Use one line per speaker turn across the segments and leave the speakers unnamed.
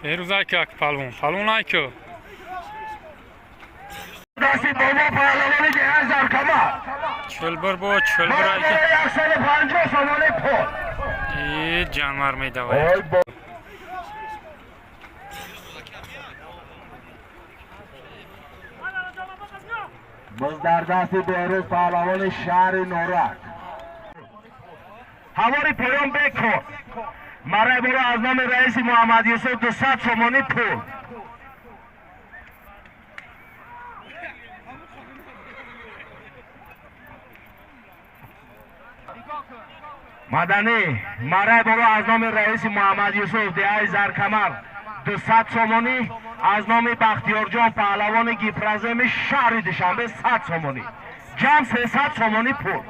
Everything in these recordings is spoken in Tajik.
Беҳрӯз айко як палвон. Палвон айко.
Дасти бобо паҳлавони деҳаи Заркамар.
Чилбир бо чилбир айко.
150 сомонӣ пул.
И ҷанвар медавад.
Ой бо боз дар дасти Беҳрӯз паҳлавони шаҳри Норак. Ҳавори поён бекор. Марай боро аз номи раиси Муҳаммад Юсуф 200 сомонӣ пул. Маданӣ марай боро аз номи раиси Муҳаммад Юсуф деҳаи Заркамар 200 сомонӣ, аз номи Бахтиёрҷон паҳлавони Гипраземи шаҳри Душанбе 100 сомонӣ. Ҷамъ 300 сомонӣ пул.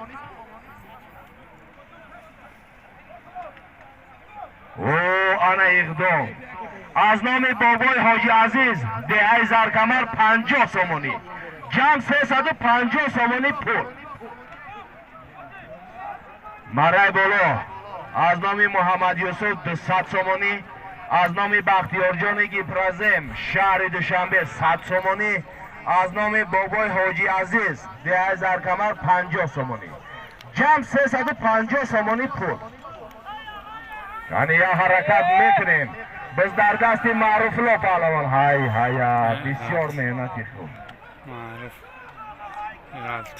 О, ана иқдом. Аз номи бобои Ҳоҷи Азиз деҳаи Заркамар 50 сомонӣ. Ҷамъ 350 сомонӣ пул. Марай боло аз номи Муҳаммад Юсуф 200 сомонӣ, аз номи Бахтиёрҷони Гипразем шаҳри Душанбе 100 сомонӣ, аз номи бобои Ҳоҷи Азиз деҳаи Заркамар 50 сомонӣ. Ҷамъ 350 сомонӣ пул. Яъне я ҳаракат мекунем. Biz дар дасти Маъруфулло паҳлавон. Ҳай ҳая, бисёр меҳнати хуб.
Маъруф. Ғалт.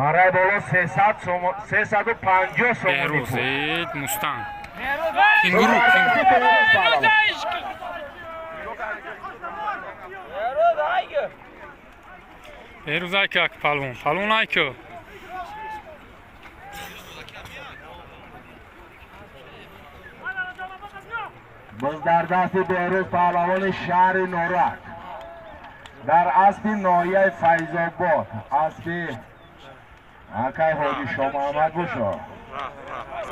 Марай боло 300 сомон, 350 сомонӣ
Беҳрӯз
пул.
ид мустанг. Кенгуру, кенгуру. Беҳрӯз айко як палвон. Палвон айко.
Боз дар дасти Беҳрӯз паҳлавони шаҳри Норак. Дар аспи ноҳияи Файзобод, аспи акай Ҳоҷи Шомуҳаммад бошо.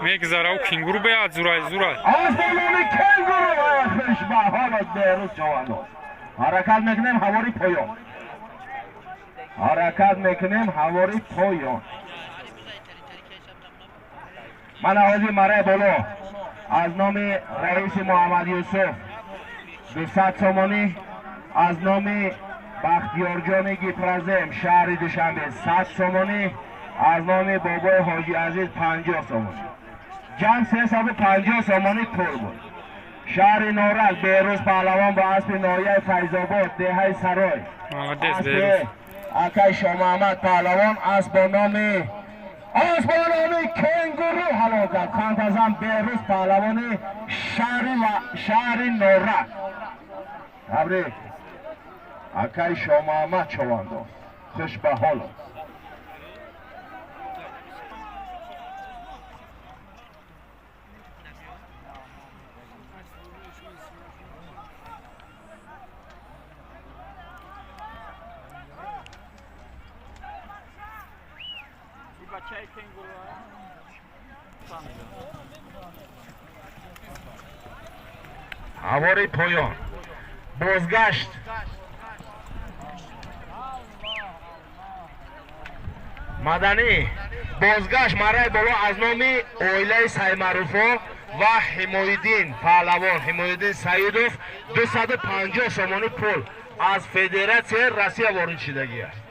Мегзара у кенгуру беяд зурай зурай.
Асби номи кенгуру хушбаҳолот Беҳрӯз човандоз. Ҳаракат мекунем ҳавори поён. Ҳаракат мекунем ҳавори поён. Ман овози марай боло аз номи раиси Муҳаммад Юсуф 200 сомонӣ, аз номи Бахтиёрҷони Гипразем шаҳри Душанбе 100 сомонӣ, аз номи бобои Ҳоҷи Азиз 50 сомонӣ. Ҷамъ 350 сомонӣ пул буд. Шаҳри Норак Беҳрӯз паҳлавон бо аспи ноҳияи Файзобод деҳаи Сарой.
Молодец
Аспи
Беҳрӯз.
акай Шомуҳаммад паҳлавон асп бо номи кенгуру ҳалокат. Хантазан Беҳрӯз паҳлавони шаҳри Норак. Табрик. Акай Шомуҳаммад човандоз. Хуш ба ҳолот. Ҳавори поён. Бозгашт. Маданӣ бозгашт марай боло аз номи оилаи Саймаъруфо ва Ҳимоиддин паҳлавон Ҳимоиддин Саидов 250 сомонӣ пул аз Федератсияи Россия ворид шудагӣ аст.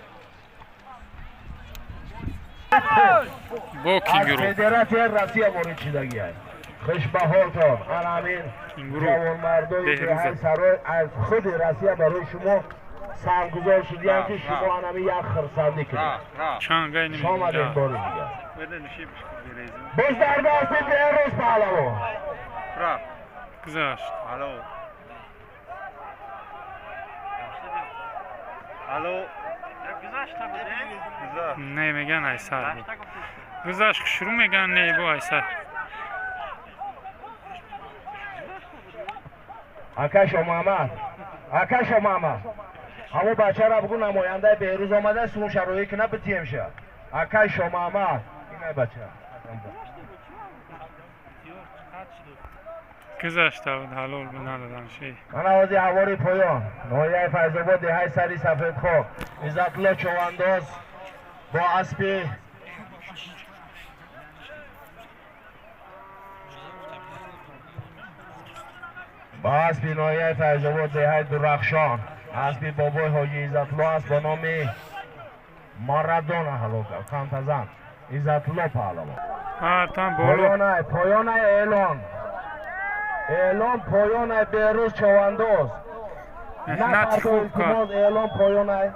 Бо
Аз
кенгуру.
Федератсияи Россия ворид шудагӣ аст. Хушбаҳолтон, ана ҳамин
Кенгуру.
ҷавонмардои
Беҳрӯза.
деҳаи Сарой аз худи Россия барои шумо санггузор шудиянд, ки шумо анами як хирсандӣ кунед.
Чангай
Шумо омадем
намедонам.
бори дигар. Боз дар дасти Беҳрӯз паҳлавон.
Гузашт. Не меган айсар буд. Гузашт шурӯъ меган не бо айсар.
Ака Шомуҳаммад, ака Шомуҳаммад, ҳамо бачара бугу намояндаи Беҳрӯз омада сум шароӣ кина битием ша. Акай Шомуҳаммад, инай бача.
Гузашта буд ҳалол буд надодам ши.
Ман овози ҳавори поён. Ноҳияи Файзобод деҳаи Сари Сафедхок. Иззатулло Човандоз бо аспи Ба аспи ноҳияи Файзобод, деҳаи Дурахшон, аспи бобои ҳоҷи Иззатулло аст бо номи Марадона ҳалок кард. Қантазан Иззатулло паҳлавон. Поёнай, поёнай эълон. Эълон поёнай, Беҳрӯз Човандоз. Илтимос, эълон поёнай.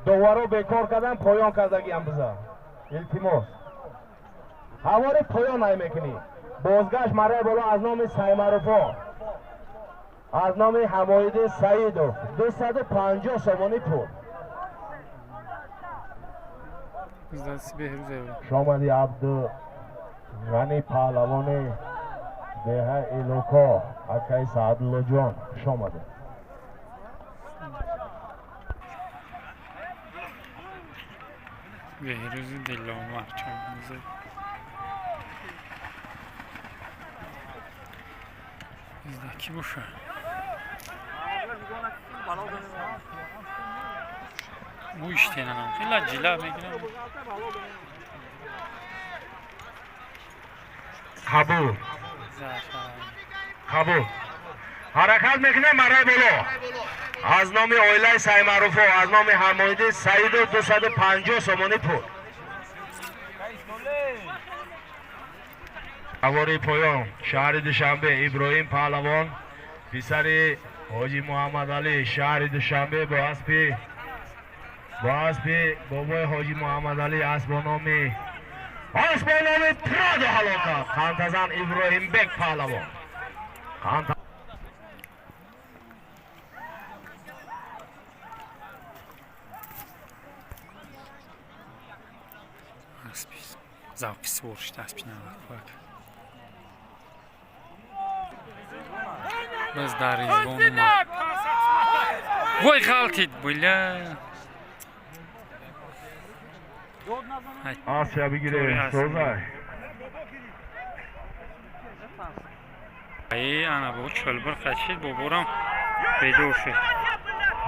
Доваро бекор кардан, поён кардагиам биза. Илтимос. Ҳавори поёнай мекунӣ. Бозгашт марраи боло аз номи Саймаруфо, аз номи Ҳамоиддин Саидов 250 сомонӣ пул. Шомади Абдуғани паҳлавони деҳаи Илуко, акаи Саадуллоҷон, хуш омадед.
Беҳрӯзи Диловар чавандозе. Изда кӣ боша? Мӯиштенанам хела ҷила мегирам.
Қабул. Қабул. Ҳаракат мекунем марраи боло. Аз номи оилаи Саймаруфо, аз номи Ҳамоиддин Саидов 250 сомонӣ пул. Ҳавори поён, шаҳри Душанбе, Иброҳим паҳлавон, писари ҳоҷи Муҳаммадалӣ, шаҳри Душанбе, бо аспи бобои ҳоҷи Муҳаммадалӣ, асп бо номи Прадо ҳалок кард. Қантазан Иброҳимбек паҳлавон.
Завқи сувор шуда аспи наваквак. Боз дар Ризвон омад. Вой, ғалтид, бля.
Асия бигире, созай.
Ай, ана бо чолбир қачид, боборам бедор шуд.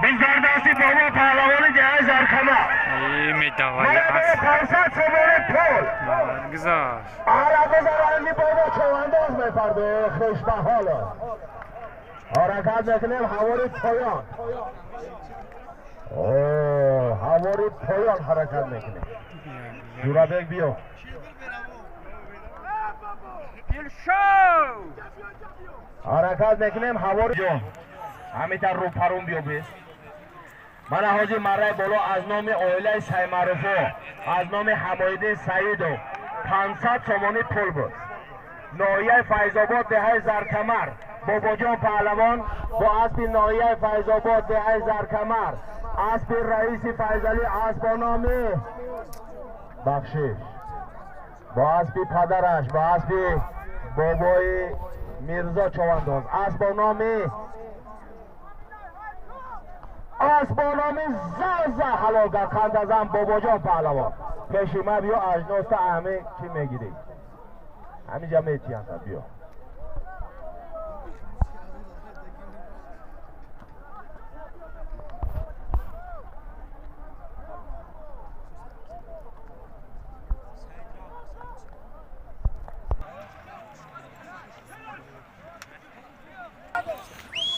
Биздардасти бобо паҳлавони деҳаи Заркама.
Ай, медавай асп.
500 сомонӣ пул.
Гузашт.
Ара гузаранди бобо човандоз мепарде, хушбаҳоло. Ҳаракат мекунем ҳавори поён. Ҳавори поён ҳаракат мекунем. Ҷурабек биё. Ҳаракат мекунем ҳавори ҷон. Ҳамитар рӯпарун биё бес. Мана ҳозир марраи боло аз номи оилаи Саймаруфо, аз номи Ҳамоиддин Саидов 500 сомонӣ пул буд. Ноҳияи Файзобод, деҳаи Заркамар, Бобоҷон паҳлавон бо аспи ноҳияи Файзобод, деҳаи Заркамар, аспи раиси Файзалӣ, асп бо номи бахшиш, бо аспи падараш, бо аспи бобои Мирзо Човандоз, асп бо номи Заза ҳалол кард. Қандазан Бобоҷон паҳлавон. Пеши ма биё, ажноста ҳаме чӣ мегирӣ? Ҳаминҷа метиянда, биё.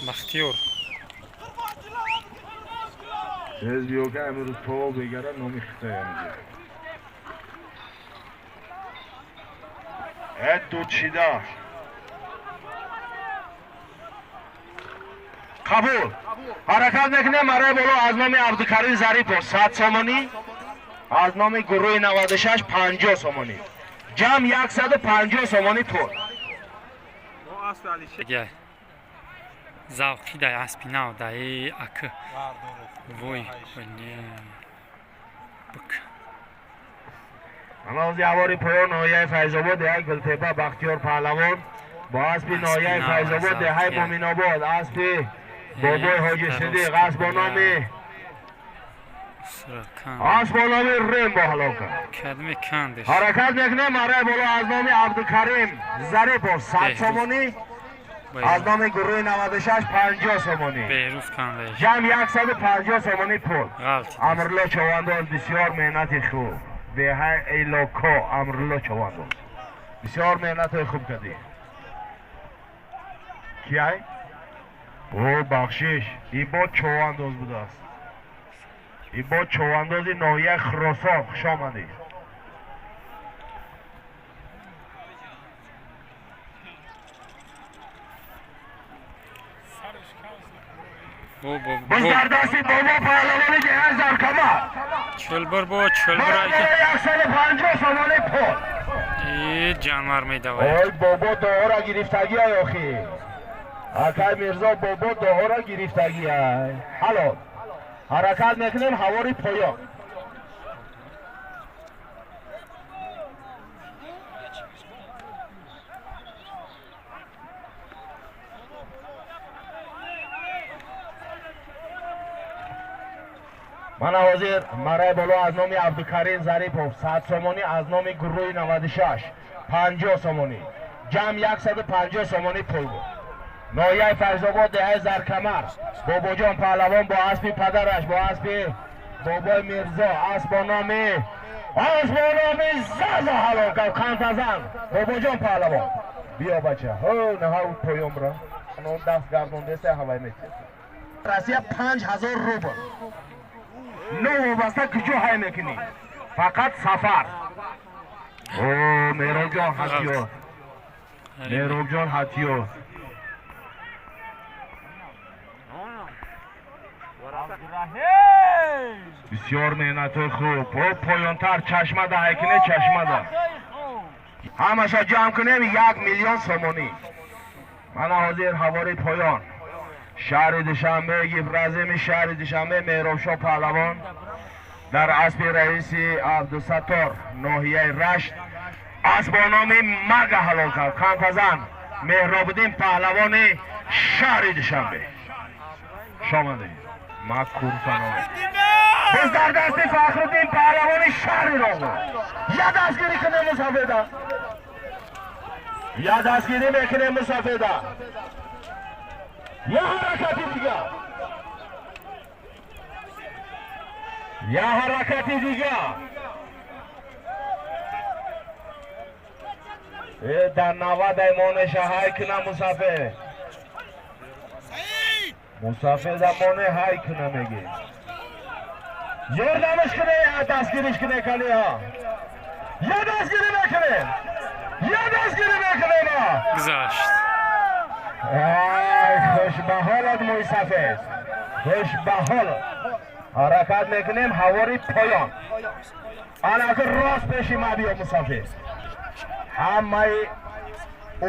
Бахтиёр.
Тез биё ка имрӯз то бегара номи хитоям ҷи. Э дудшида. Қабул. Ҳаракат мекунем марраи боло аз номи Абдукарим Зарипов 100 сомонӣ, аз номи гурӯҳи 96 50 сомонӣ. Ҷамъ 150 сомонӣ пул.
Завқи дай аспи нав дай ак. Вой, бля. Бк.
Ҳамази ҳавори поён ноҳияи Файзобод, деҳаи Гултепа, Бахтиёр паҳлавон бо аспи ноҳияи Файзобод, деҳаи Муминобод, аспи бобои ҳоҷи Сидиқ, асп бо номи Рембо ҳалок кард.
Кадме кандеш.
Ҳаракат мекунем марраи боло аз номи Абдукарим Зарипов 100 сомонӣ, аз номи гурӯҳи 96 50 сомонӣ.
Беҳрӯз кандеш.
Ҷамъ 150 сомонӣ пул.
Ғалтид.
Амрулло Човандоз бисёр меҳнати хуб. Деҳаи Элоко, Амрулло Човандоз. Бисёр меҳнатҳои хуб кардӣ. Кияй? О, бахшиш, ибо Човандоз будааст. Ибо Човандози ноҳияи Хуросон. Хуш омадӣ. Боз дар дасти Бобо Паҳлавони деҳаи Заркамар.
Чӯлбур бо чӯлбур.
150 сомонӣ пул.
И ҷанвар медавад.
Ой, Бобо доҳора гирифтагиай охи. Акай Мирзо, Бобо доҳора гирифтагиай. Ҳалол. Ҳаракат мекунем ҳавори поён. Мана ҳозир мараи боло аз номи Абдукарим Зарипов 100 сомонӣ, аз номи гурӯҳи 96 50 сомонӣ, ҷамъ 150 сомонӣ пул буд. Ноҳияи Файзобод, деҳаи Заркамар, Бобоҷон Паҳлавон бо аспи падараш, бо аспи Бобои Мирзо, асп бо номи Заза ҳалол кард. Қантазан Бобоҷон Паҳлавон. Биё бача, ҳо наҳав поёнра даст гардондеса ҳавай метиҳад. Россия 5000 рубл. Новобаста куҷо ҳай мекунӣ, фақат сафар. О, Меҳробҷон Ҳатиёз, Меҳробҷон Ҳатиёз. Бисёр меҳнатҳои хуб. О, поёнтар чашмада ҳай куне, чашмада. Ҳамаша ҷамъ кунем 1 миллион сомонӣ. Мана ҳозир ҳавори поён. Шаҳри Душанбе, гибраземи шаҳри Душанбе, Меҳробшоҳ Паҳлавон дар аспи раиси Абдусаттор, ноҳияи Рашт, асп бо номи Мага ҳалол кард. Қантазан Меҳробуддин Паҳлавони шаҳри Душанбе. Шомадед. Ма курсаном. Боз дар дасти Фахруддин Паҳлавони шаҳри Роғун. Я дастгирӣ кунем мусофеда. Я дастгирӣ мекунем мусофеда. Я ҳаракати дигар. Я ҳаракати дигар. Дар навадай монеша ҳай куна мусафед. Мусафеда моне ҳай куна меги. Ёрдамаш куне, я дастгириш куне калиҳа. Я дастгирӣ мекунем. Я дастгирӣ мекунем.
Гузашт.
Ай, хуш ба ҳолат мӯи сафед. Хуш ба ҳолат. Ҳаракат мекунем ҳавори поён. Анаку рост пеши ма биё мусафед. Ҳамаи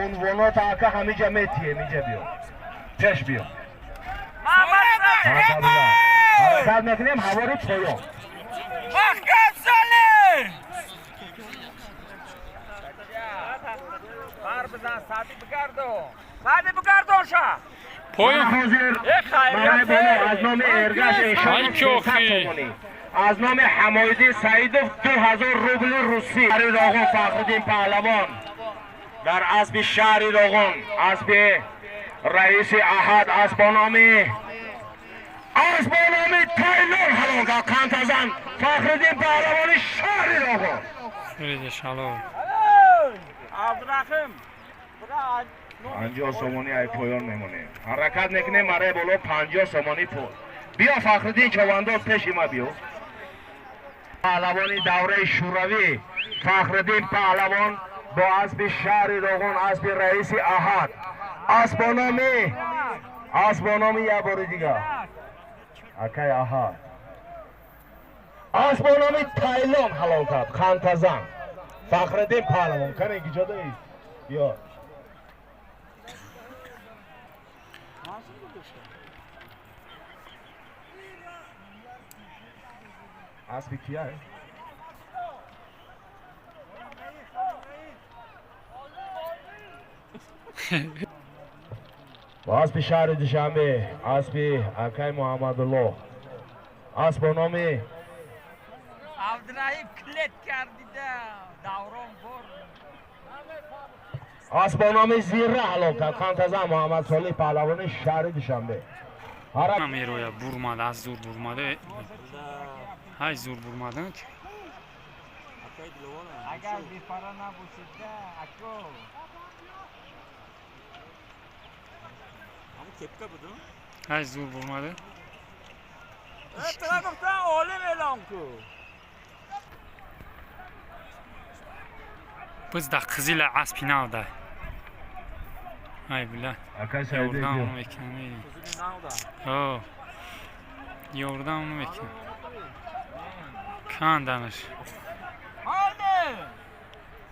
унвонота ака ҳамиҷа метиҳем, инҷа биё. Пеш биё. Ҳаракат мекунем ҳавори поён.
Маҳкам солеҳ! Бар бизан, сади бигардон. Сади бигардон ша.
Поён.
Ҳозир мараи боло аз номи Эргаш Эшонов 300 сомонӣ, аз номи Ҳамоиддин Саидов 2000 рубли русӣ. Шаҳри Роғун, Фахриддин Паҳлавон дар аспи шаҳри Роғун, аспи раиси Аҳад, асп бо номи Тайлор ҳалол кард. Қантазан Фахриддин Паҳлавони шаҳри Роғун.
Шалом.
Абдурахим.
50 сомонӣ ай поён мемонем. Ҳаракат мекунем мараи боло 50 сомонӣ пул. Биё Фахриддин Човандоз пеши ма биё. Паҳлавони давраи Шӯравӣ Фахриддин Паҳлавон бо аспи шаҳри Роғун, аспи раиси Аҳад, асп бо номи як бори дигар акай Аҳад, асп бо номи Тайлон ҳалол кард. Қантазан Фахриддин Паҳлавон. Кане киҷо даи? Биё. Аспи кияй? Бо аспи шаҳри Душанбе, аспи акай Муҳаммадуллоҳ, асп бо номи
Абдураҳим клет кардида. Даврон бор.
Асп бо номи Зира ҳалол кард. Қантазан Муҳаммад Солиҳ Паҳлавони шаҳри Душанбе.
Мероя бурмада, аз зур бурмада. Ҳай зур бурмада.
Агар бепара набошед, да, ако.
Ай зур бурмада.
Тра гуфтан олим эълон ку.
Биз да қизила аспи нав да. Ай била.
Акай Саиде
Ёрдам
биё.
мекунам. О. Ёрдам мекунам. Канданаш.
Ҳайде!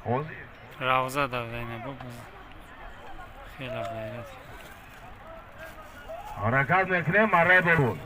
Ҳозир.
Равза да вайна бобо. Хеле ғайрат.
Ҳаракат мекунем марраи боло.